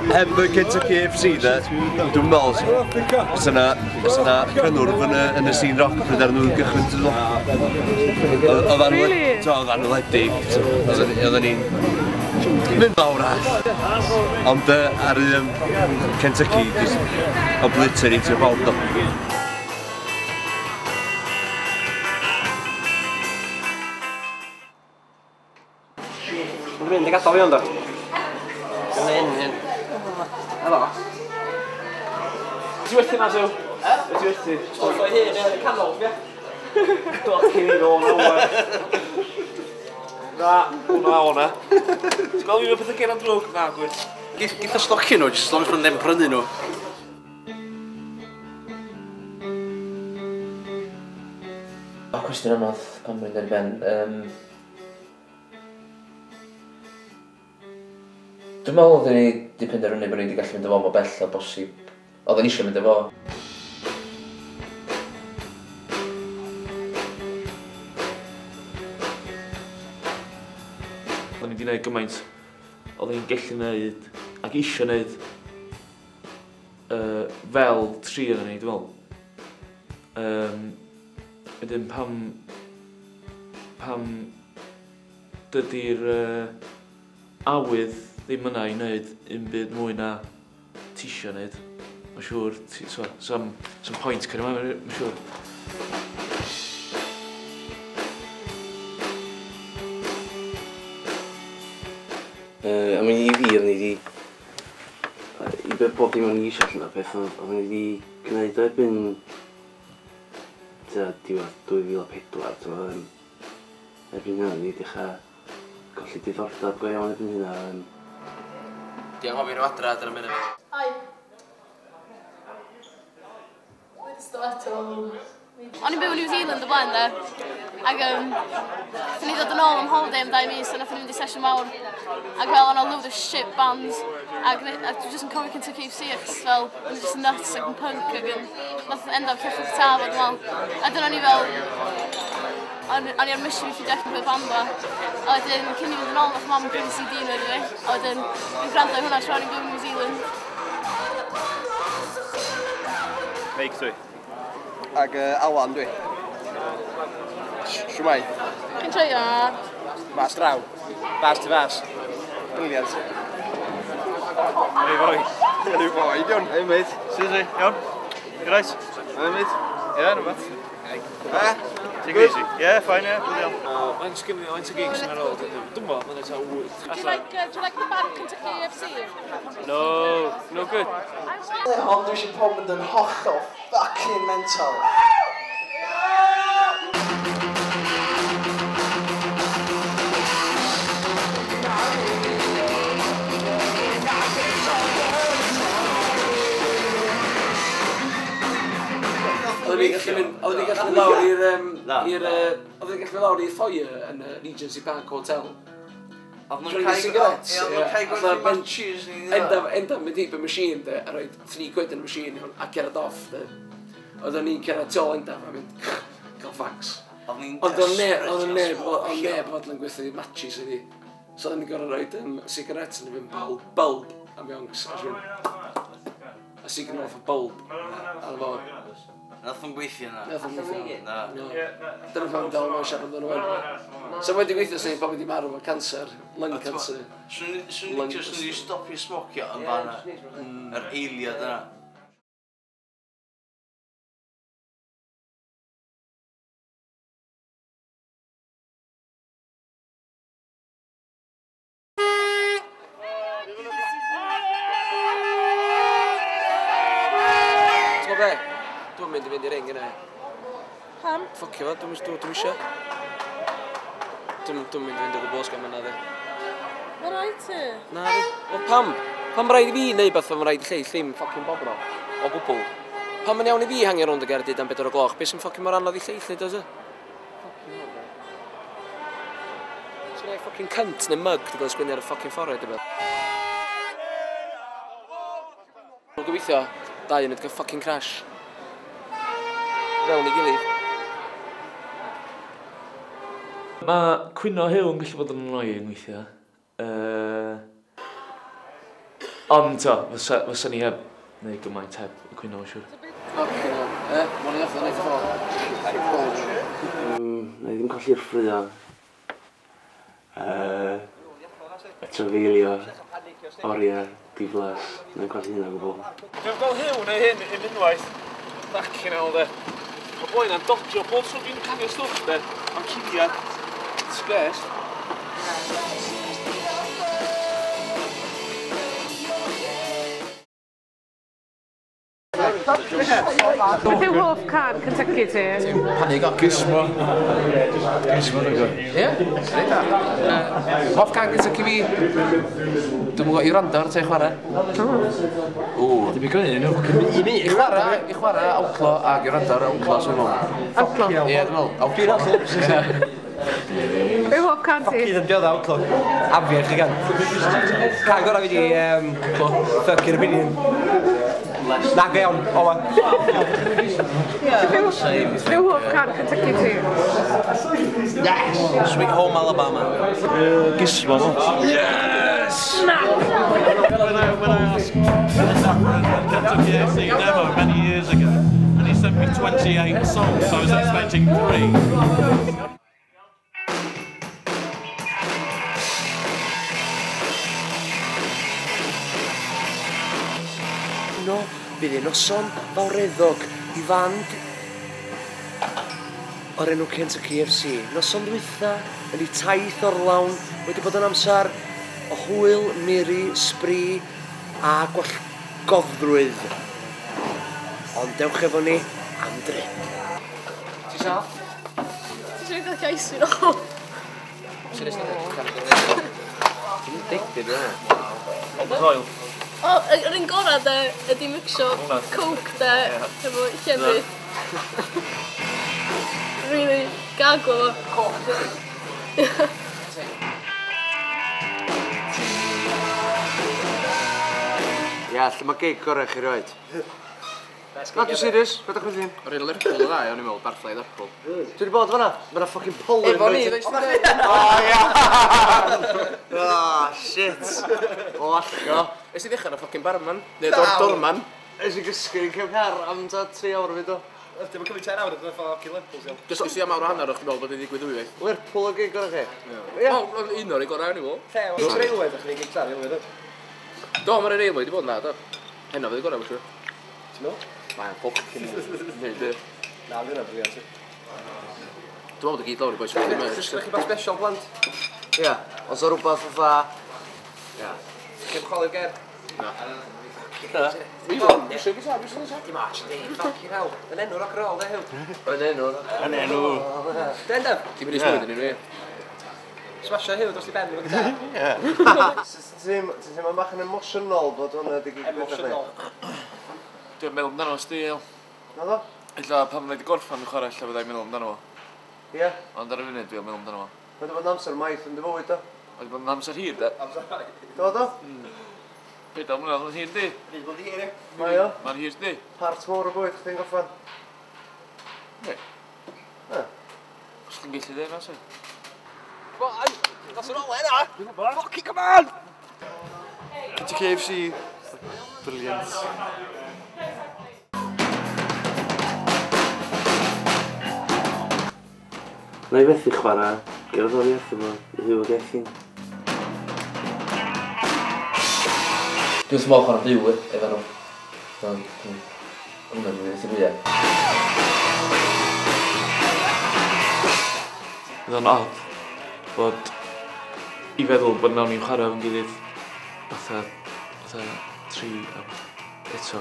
Heb y Kentucky AFC de, dwi'n meddwl, fysa 'na cynnwrf yn y scene rock pryd ar nhw'n gychwyn, ti'n meddwl? Really? Oedd anweledig, oedden ni'n mynd lawr all. Ond ar Kentucky, just obliteratio pawb do. Mae'n mynd i gadael fi ond o. Yn hyn. Helo. Ti werthu na, Sue? Ti werthu? Stwff o'i hun yn y canol, ie? Fucking hell, no way. Na, hwnna o'na. Ti'n gweld fi fel pethau gen am drwg? Na, gwir. Geith o stocio nhw, jyst as long as nhw'n ddim prynu nhw. O, cwestiwn anodd pan mae'n dod i ben. Dwi'n meddwl oedden ni wedi penderfynu bod ni wedi gallu mynd efo mor bell o bosib. Oedden ni eisiau mynd efo. Oedden ni wedi gwneud gymaint oedden ni'n gallu gwneud ac eisiau gwneud fel tri oedden ni, dwi'n meddwl. Wedyn pam dydy'r awydd ddim yna i wneud un byd mwy na ti isio wneud. Mae'n siŵr, some point cario ymlaen, mae'n siŵr. I mean, i fi, o'n i di... I bob dim o'n i eisiau allan o'r peth, o'n i di gwneud o erbyn tua diwedd 2004, ti'n erbyn hynna, o'n i dechrau colli diddordeb go iawn erbyn hynna. Di anghofio nhw adra, dyna mynd fi. Hi. O'n i'n byw yn New Zealand o blaen de, ac nathon ni ddod yn ôl am holiday am 2 mis, a nathon ni mynd i sesiwn mawr, ac fel o'n load of shit bands, ac dwi jyst yn cofio Kentucky AFC, achos fel, o'n just nuts ac yn punk, ac yn, nath end up llechol guitar fo, dwi'n meddwl. A dyna ni fel, o'n i ar mission i ffeindio allan pwy band o, a wedyn cyn i fynd yn ôl, nath mam prynu CD nhw iddo fi, a wedyn fi'n gwrando i hwnna tra o'n i'n byw yn New Zealand. Meic dwi. Ac Alan dwi. Shwmae? Chi'n joio? Mas draw. Fas tu fas. Brilliant. Hey boi. Hey boi, diwn. Hey mate. Sut i? Iawn? You right? Hey mate. Yeah, no bad. Eh? Take it easy. Yeah, fine, yeah. Brilliant. Faint o gigs yn ar ôl? Dwi'n meddwl, mae'n eitha 8. Do you like the band Kentucky AFC? No, no good. Hon, dwi eisiau pob mynd yn hollol fucking mental. Oedden ni'n gallu mynd lawr i'r... Oedden ni'n gallu mynd lawr i'r foyer yn y Regency Park Hotel. Oedd nhw'n cael gwerthu matches ni. Endaf mynd heib y machine, de, a rhoi 3 quid yn y machine a cerdded off, de. Oedden ni'n cerdded tu ôl Endaf a mynd, cael fax. Ond oedd neb fodlon gwerthu matches i ni. So oedden ni'n gorfod rhoi cigarettes yn y fynd bulb am ioncs. A signal off a bulb. Ar fo. Nath o'n gweithio na? Nath o'n gweithio na. Dyna pam dal yma siarad amdano wan. So wedi gweithio sy'n pam wedi marw efo cancer, lung cancer. Swn i'n stopio smocio yn fanna, yr eiliad yna. Ti'n gwybod be? Dwi'n mynd i fynd i'r ring yna. Pam? Ffocio fo, dwi'n eisiau. Dwi'n mynd i fynd o gwbl os gael mynadd i. Mae'n rhaid ti? Na, wel pam? Pam rhaid i fi neud beth pan rhaid i lleill ddim ffocin bobro o gwbl? Pam mae'n iawn i fi hangio rownd y Gaerdydd am 4 o gloch? Be sy'n ffocin mor anodd i lleill neud oes e? Ffocin hell, de. Ti'n rhaid ffocin cunt neu mug di gael sgwennu ar y ffocin forehead i beth. Dwi'n gobeithio, dau yn edrych ffocin crash. Fewn i gilydd. Mae cwyno Huw yn gallu bod yn annoying weithiau. Ond, to, fysa ni heb neud gymaint heb y cwyno, siwr. Na i ddim colli'r ffrio. Y trafeilio, oriau, diflas, na i'n colli hynna o gwbl. Dwi'n gweld Huw neu hyn un unwaith. Fucking hell, de. Mae boi na'n dodgio bob tro dwi'n cario stwff, de. Mae'n cuddiad. Disgrace. Beth yw hoff can Kentucky ti? Panig o. Gizmo. Gizmo dwi'n gwybod. Ie? Hoff can Kentucky fi? Dwi'n gwybod i wrando ar te chwarae. Ww. Dwi'n gwybod un nhw. I chwarae Outlaw ac i wrando ar Outlaw, dwi'n meddwl. Outlaw? Ie, dwi'n meddwl. Outlaw. Be hoff can ti? Fucking yn diodd Outlaw. Afiach i gan. Can gorau fi di Fuck your opinion. Na, go iawn, o ma. Be hoff can Kentucky ti? Yes! Sweet Home Alabama. Gizmo. Yes! When I asked Kentucky FC demo many years ago, and he sent me 28 songs, so I was expecting 3. No, fydd un noson fawreddog i fand o'r enw Kentucky FC. Noson dwytha yn ei taith orlawn wedi bod yn amser o hwyl, miri, sbri a gwallgofrwydd. Ond dewch efo ni am drip. Ti sal? Ti eisiau gael llais fi nôl? Seriously? Ti'n addicted yna. Oil. O, yr un gorau de, ydi mixio coke de, efo llefrith. Really, gaglo fo. Coke? Ia, lle mae gig gorau chi roed? Na, dwi'n serious, beth o'ch chi'n? O'r un Lerpwl o dda, o'n i'n meddwl, Barfly Lerpwl. Dwi wedi bod fan'na, mae'na fucking polyn. Efo ni, dweud. O, ia! Ah, shit. O, allgo. Es i ddechrau na fucking barman, neu dorman. Es i gysgu yn cefn car am ta 3 awr o fyd o. Dim yn cymryd 3 awr, dwi'n fucking Lerpwl, iawn. Gysgu si am awr o hanner o'ch ti'n meddwl bod wedi digwydd ddwywaith. Lerpwl o gig gorau chi? Ie. Wel, un o'r ei gorau, o'n i'n meddwl. Lle, o'r railway, ddech chi'n gig tra'r railway, do? Do, mae'r railway wedi bod na, do. Heno fydd y gorau, mae'n siŵr. Ti'n meddwl? Mae'n fucking neud e. Na, fydd hwnna'n brilliant. Dwi'n meddwl bod y gyd lawr i boes. Ydych chi bach special, plant? Ie, os o rhywbeth fatha... Ie. Chi'n chwalu'r ger? Na. Dim ots, di, fucking hell. Yn enw rock and roll, de, Huw. Yn enw. Yn enw. Den, Daf? Ti'n mynd i swydd yn un fi. Smasho Huw dros i ben efo gitar. Ti'n teimlo bach yn emosiynol bod hwnna wedi digwydd? Emosiynol. Dwi'n meddwl amdano fo still. Na ddo? Ella pan fydda i wedi gorffan yn chwarae, ella fydda i'n meddwl amdano fo. Ie. Ond ar y funud dwi'n meddwl amdano fo. Mae wedi bod yn amser maith yn dy fywyd, do? Mae wedi bod yn amser hir, de. Amser maith. Do, do? 4 mlynedd yn hir, di. Wedi bod yn hir, ie. Mae o. Mae'n hir, di. Part mawr o bywyd chdi'n gorffan. Ne. Na. Os chdi'n gallu dweud, na, si. Come on! That's an all yna! Fucking come on! Kentucky FC. Brilliant. Na i fethu chwarae gerddoriaeth efo Huw ac Gethin. Dwi'n wrth fy modd chwarae byw efo nhw. Hwna'n mynd i fwyaf. Oedd o'n odd bod i feddwl bod nawn ni'n chwarae efo'n gilydd fatha 3 a eto.